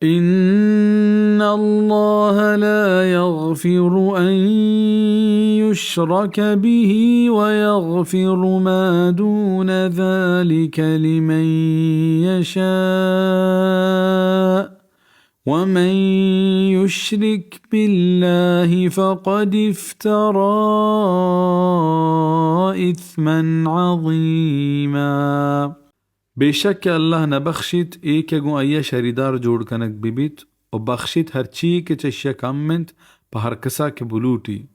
إن الله لا يغفر أن يشرك به ويغفر ما دون ذلك لمن يشاء، ومن يشرك بالله فقد افترى إثما عظيما۔ بے شک کہ اللہ نہ بخشیت اے کہ گوں آئی ءَ شریدار جوڑ کنگ بہ بیت، و بخشیت ہرچی کہ چہ اشی ءَ کم انت پہ ہر کسا کہ بلوٹی۔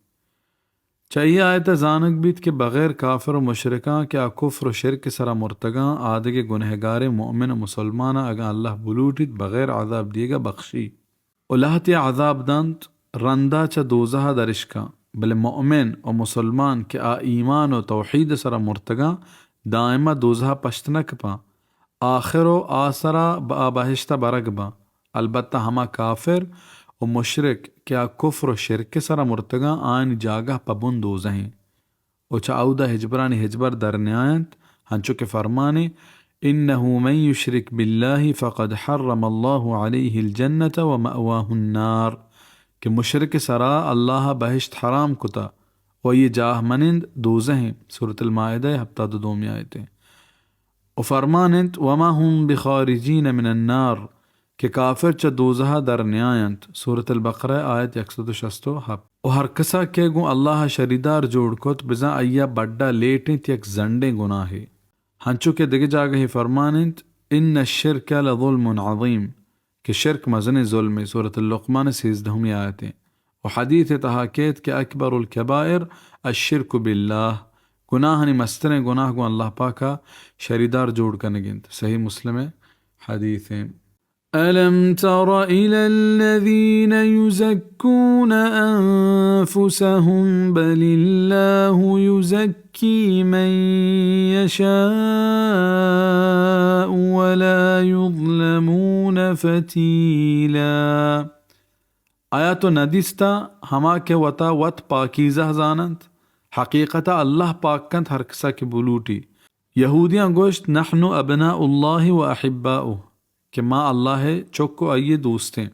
چہ اے آیت ءَ زانگ بیت کہ بغیر کافر و مشرکاں کہ آ کفر و شرک ءِ سرا مرتگاں، آ دگہ گنہگاریں مؤمن و مسلماناں اگاں اللہ بلوٹیت بغیر عذاب دیگ ءَ بخشی۔ و لہتے عذاب دنت، رندا چہ دوزہ ءَ درشکاں، بلے مؤمن و مسلمان کہ آ ایمان و توحید ءِ سرا مرتگاں، دائما دوزہ ءَ پشت نہ کپاں، آخر و آ سرا بہ-، آ بہشت ءَ برگ باں۔ البتہ ہما کافر و مشرک کہ آ کفر و شرک ءِ سرا مرتگاں، آیانی جاگہ پہ بن دوزہ ایں۔ و چہ اودا ہچبرانی ہچبر در نیاینت، ہنچو کہ فرمانے، إنه من يشرك بالله فقد حرم الله عليه الجنة ومأواه النار، کہ مشرک ءِ سرا اللہ ءَ بہشت حرام کتا و آئی جاہ منند دوزہ ایں۔ سورۃ المائدہ ءِ ہپتاد و دومی آیت ایں۔ و فرمان انت، وما هم بخارجین من النار، کہ کافر چہ دوزہ ءَ در نیاینت۔ سورۃ البقرہ، آیت یک سد و شست و ہپت۔ و ہر کسا کہ گوں اللہ ءَ شریدار جوڑ کت، بزاں آئی ءَ بڈا لیٹ انت یک زنڈیں گناہے۔ ہنچو کہ دگہ جاگہے فرمان انت، إن الشرك لظلم عظيم، کہ شرک مزنیں ظلمے۔ سورۃ اللقمان ءِ سیزدہمی آیت ایں۔ و حدیث ءِ تہا کیت کہ اکبر الکبائر الشرک باللہ، گناہانی مستریں گناہ گوں اللہ پاک ءَ شریدار جوڑ کنگ انت۔ صحیح مسلم ءِ حدیث ایں۔ ألم تر إلى الذين يزكون أنفسهم بل الله يزكي من يشاء ولا يظلمون فتيلا۔ آیا تو نہ دیستہ ہما کہ وتا وت پاکیزہ زاننت؟ حقیقتا اللہ پاک کنت ہر کسا کہ بلوٹی۔ یہودیاں گوشت، نحن ابناء اللہ و احباؤہ، کہ ما اللہ ءِ چک و آئی ءِ دوستیں۔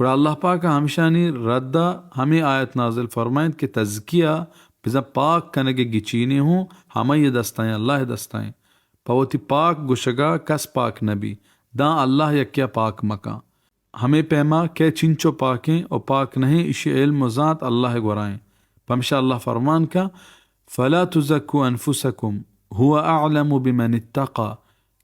گڑا اللہ پاک ءَ ہمشانی رد ءَ ہمے آیت نازل فرمائینت کہ تزکیہ، بزاں پاک کنگ ءِ گچینی ہوں ہمائی ءِ دستا ایں، اللہ ءِ دستا ایں۔ پہ وتی پاک گوشگ ءَ کس پاک نہ بی، داں اللہ یکے ءَ پاک مکن۔ ہمے پیما کئے چنچو پاکیں و پاک نہ ایں، ایشی علم و زانت اللہ ءِ گورا ایں۔ پمشا اللہ فرمان کا، فلا تزکوا انفسکم هو اعلم بمن اتقی،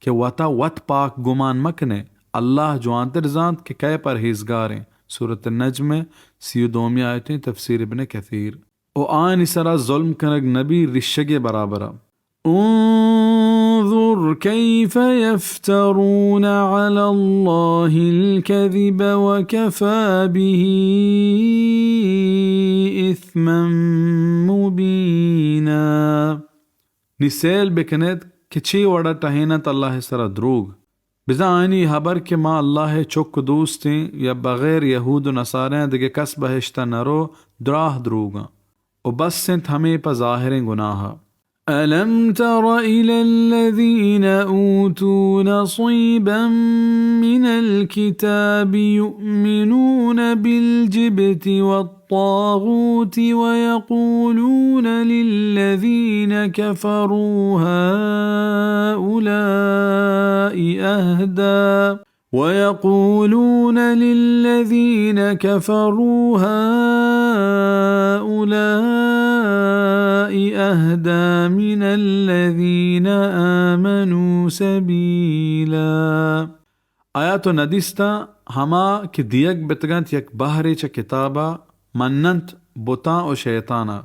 کہ وتا وت پاک گمان مکنے، اللہ جوانتر زانت کہ کئے پرہیزگاریں۔ سورۃ النجم ءِ سی و دومی آیت ایں، تفسیر ابن کثیر۔ و آیانی سرا ظلم کنگ نبی رشگے برابرا۔ انظر كيف يفترون على الله الكذب وكفى به إثما مبينا۔ نی سیل بکنیت کہ چے وڑا ٹہینت اللہ ءِ سرا دروگ۔ بزاں آیانی ہبر کہ ما اللہ ءِ چک و دوستیں یا بغیر یہود و نصاریاں دگہ کس بہشتا نہ رو، دراہ دروگاں۔ و بس انت ہمے پہ ظاہریں گناہ۔ ألم تر إلى الذين أوتوا نصيبا من الكتاب يؤمنون بالجبت والطاغوت ويقولون للذين كفروا هؤلاء أهدى ويقولون للذين كفروا هؤلاء أهدى من الذين آمنوا سبيلا۔ آیا تو ندیستہ ہما کہ دیگ بتگنت یک بہرے چہ کتابا مننت بتاں و شیطانا؟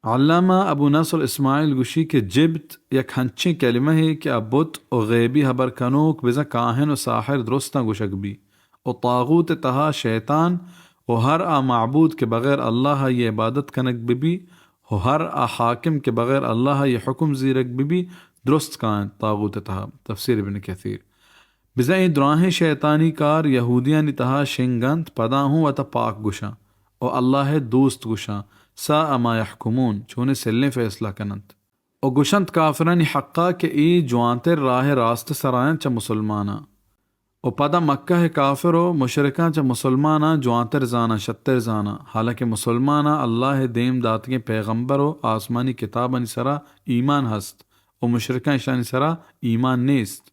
علامہ ابو نصر اسماعیل گوشی کہ جبت یک ہنچیں کلمہ ہے کہ آ بت و غیبی ہبر کنوک بزاں کاہن و ساحر درستاں گوشگ بی، و طاغوت تہا شیطان و ہر آ معبود کہ بغیر اللہ آئی عبادت کنگ ببی و ہر آ حاکم کہ بغیر اللہ آئی حکم زیرگ ببی، درست کاینت طاغوت تہا۔ تفسیر ابن کثیر۔ بزاں اے دراہیں شیطانی کار یہودیانی تہا شنگ انت، پدا ہوں وتا پاک گوشاں و اللہ ء دوست گوشاں، ساء ما یحکمون، چونیں سلیں فیصلہ کن انت۔ و گوشنت کافرانی حقا کہ اے جوانتر راہ راست سرا انت چہ مسلماناں۔ و پدا مکہ ء کافر و مشرکاں چہ مسلماناں جوانتر زاناں، شتر زاناں، حالانکہ مسلماناں اللہ ء دیم داتگیں پیغمبر و آسمانی کتابانی سرا ایمان ہست و مشرکاں اشانی سرا ایمان نیست۔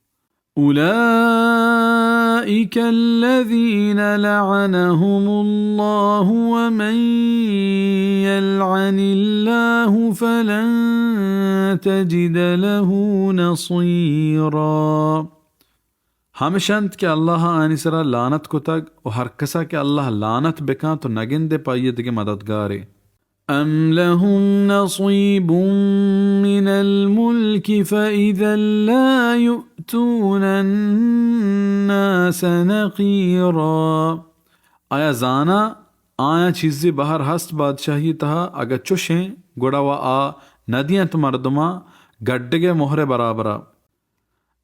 أولئك الذين لعنهم الله ومن يلعن الله فلن تجد له نصيرا۔ ہمش انت کہ اللہ ء آیانی سرا لعنت کتگ و ہر کسا کہ اللہ لعنت بکنت و نگندے پہ آئی ء دگہ مددگارے۔ أم لهم نصيب من الملك فإذا لا يؤتون الناس نقيرا۔ آیا زاناں آیاں چیزے بہر ہست بادشاہی تہا؟ اگہ چشیں گڑا و آ ندینت مردماں گڈگئے مہرئے برابرا۔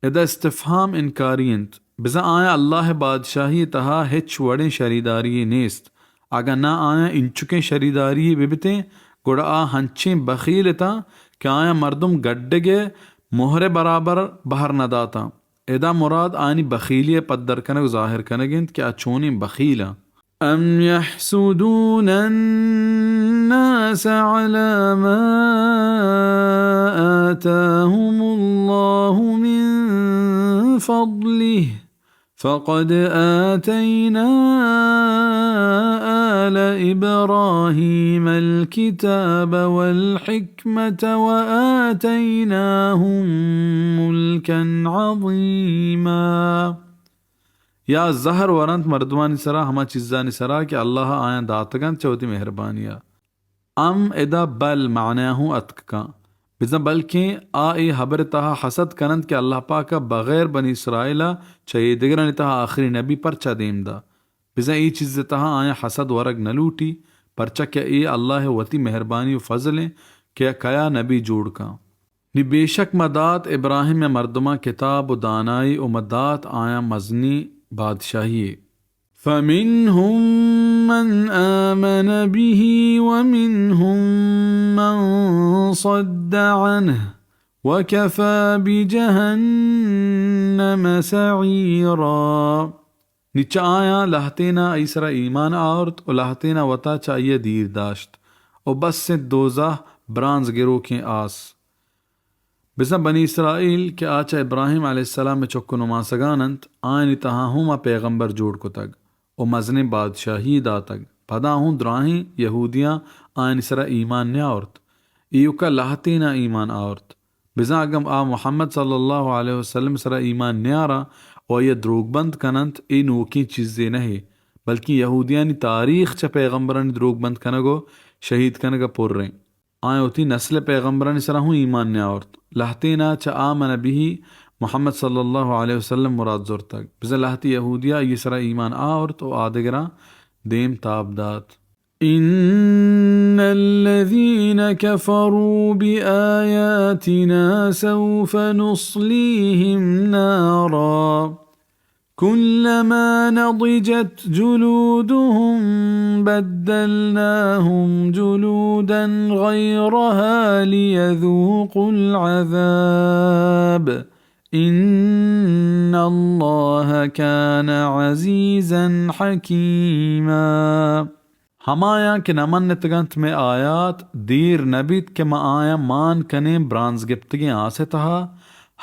ادا استفہام انکاری انت۔ بزاں آیاں اللہ ء بادشاہی ء تہا ہچ وڑیں شریداری یے نیست۔ اگاں نہ آیاں انچکیں شریداری یے بہ بتیں، گڑا آ ہنچیں بخیل اتاں کہ آیاں مردم گڈگ ء مہر ء برابر بہر نہ داتاں۔ ادا مراد آیانی بخیلی ء پدر کنگ ء ظاہر کنگ انت کہ آ چونیں بخیل آں۔ أم يحسدون الناس على ما آتاهم الله من فضله فقد آتينا آل إبراهيم الكتاب والحكمة وآتيناهم ملكا عظيما۔ یا زہر ورنت مردمانی سرا ہما چیزانی سرا کہ اللہ ء آیاں داتگ انت چہ وتی مہربانی ء۔ ام ادا بل معنی ء ہوں اتک کن۔ بزاں بلکیں آ اے ہبر ء تہا حسد کن انت کہ اللہ پاک ء بغیر بنی اسرائیل ء چہ اے دگرانی تہا آخری نبی پرچا دیم دا۔ بزاں اے چیز ء تہا آیاں حسد ورگ نہ لوٹی، پرچا کہ اے اللہ ء وتی مہربانی و فضل انت کہ کیا نبی جوڑ کن۔ نی بے شک ما دات ابراہیم ء مردماں کتاب و دانائی و ما دات آیاں مزنی بادشاہی۔ فمنهم من آمن به ومنهم من صد عنه وكفى بجهنم سعيرا۔ نی چہ آیاں لہتینا آئی سرا ایمان آورت و لہتینا وتا چہ آئی ء دیر داشت و بس انت دوزہ برانز گروکیں آس۔ بزاں بنی اسرائیل کہ آ چہ ابراہیم علیہ السلام ء چک و نماسگان انت، آیانی تہا ہوں ما پیغمبر جوڑ کتگ و مزنیں بادشاہی داتگ۔ پدا ہوں دراہیں یہودیاں آیانی سرا ایمان نیاورت۔ ایوکا لہتینا ایمان آورت۔ بزاں اگم آ محمد صلی اللہ علیہ وسلم سرا ایمان نیاراں و آئی ء دروگ بند کننت، اے نوکیں چیزے نہ اے، بلکیں یہودیانی تاریخ چہ پیغمبرانی دروگ بند کنگ و شہید کنگ ء پر ایں۔ آیاں وتی نسل ء پیغمبرانی سرا ہوں ایمان نیاورت۔ لہتینا چہ آمن به محمد صلی اللہ علیہ وسلم مراد زرتگ۔ بزاں لہتے یہودیا آئی سرا ایمان آورت و آدگراں دیم تاب دات۔ إن الذين كفروا بآياتنا سوف نصليهم نارا كلما نضجت جلودهم بدلناهم جلودا غيرها ليذوقوا العذاب إن الله كان عزيزا حكيما۔ ہمایاں کہ نہ منتگ انت مئے آیات، دیر نہ بیت کہ ما آیاں مان کنیں برانز گپتگیں آس ء تہا،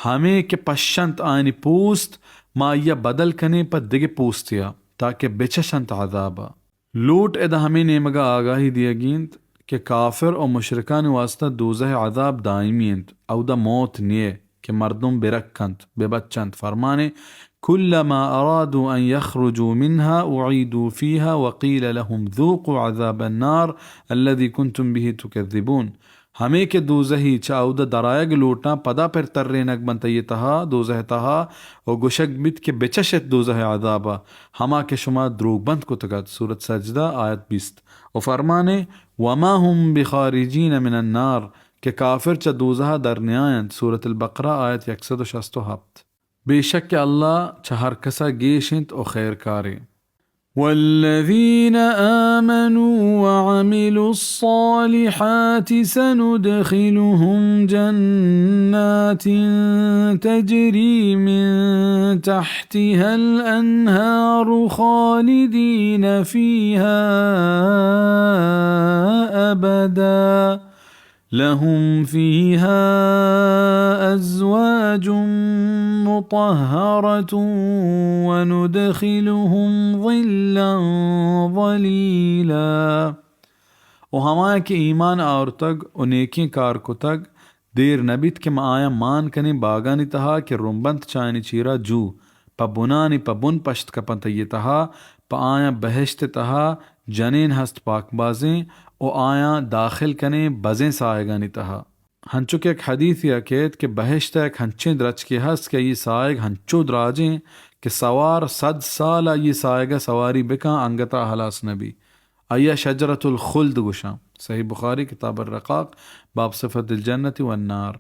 ہمے کہ پشنت آیانی پوست، ما آئی ء بدل کنیں پہ دگہ پوستے ء، تاکہ بچشنت عذاب ء۔ لوٹ ادا ہمے نیمگ ء آگاہی دیگی انت کہ کافر و مشرکانی واسطہ دوزہ ء عذاب دائمی انت، اودا موت نیے۔ کہ مردم برک کنت، ببچنت۔ فرمانے، كلما أرادوا أن يخرجوا منها أعيدوا فيها وقيل لهم ذوقوا عذاب النار الذي كنتم به تكذبون۔ ہمے کہ دوزہی چہ اودا درآیگ لوٹاں، پدا پر ترینگ بنت آئی تہا، دوزہ تہا، و گوشگ بیت کہ بچشت دوزہ عذابا، ہما کہ شما دروگ بند کتگ ات۔ سورت سجدہ، آیت بیست۔ و فرمانے، وما هم بخارجين من النار، کہ کافر چہ دوزہ در نیاینت۔ سورت البقرہ، آیت یک سد و شست و ہپت۔ بے شک کہ اللہ چہ ہر کسا گیش انت و خیرکارے۔ والذين آمنوا وعملوا الصالحات سندخلهم جنات تجري من تحتها الأنهار خالدين فيها أبدا لهم فيها أزواج مطهرة وندخلهم ظلا ظليلا۔ و ہمایاں کہ ایمان آورتگ و نیکیں کار کتگ، دیر نہ بیت کہ ما آیاں مان کنیں باگانی تہا کہ رمبنت چہ آیانی چیرا جو، پہ بنانی پہ بن پشت کپنت، آئی تہا پہ آیاں بہشت تہا جنین ہست پاکبازیں، و آیاں داخل کنیں بزیں ساہگانی تہا۔ ہنچو کہ یک حدیثے ء کیت کہ بہشت ء یک ہنچیں درچکے ہست کہ آئی ساہگ ہنچو دراجیں کہ سوار صد سال آئی ساہگ ء سواری بکن، انگتا ہلاس نہ بی۔ آئی ء شجرۃ الخلد گوشاں۔ صحیح بخاری، کتاب الرقاق، باب صفت الجنت والنار۔